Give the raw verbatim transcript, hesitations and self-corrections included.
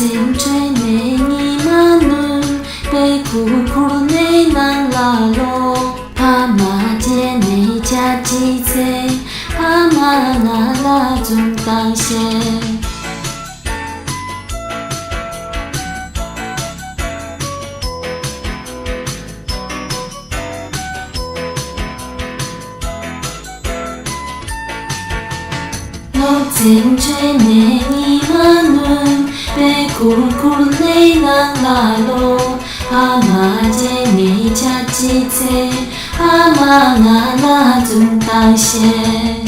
འཛིན་བྲལ་ནས་ཉི་མ་ནུབ། པད་ཁུར་ཁུར་ནས་ནང་ལ་ལོག་ཕ་མ་བརྗེད་ནས་ཆ་གཅིག་འཚལ། ཕ་མ་ང་ལ་འཛུམ་མདངས་བཞད། སློབ་ཚན་གྲོལ་ནས་ཉི་མ་ནུབ། པད་ཁུར་ཁུར་ནས་ནང་ལ་ལོག་ཕ་མ་བརྗེད་ནས་ཆ་གཅིག་འཚལ། ཕ་མ་ང་ལ་འཛུམ་མདངས་བཞད།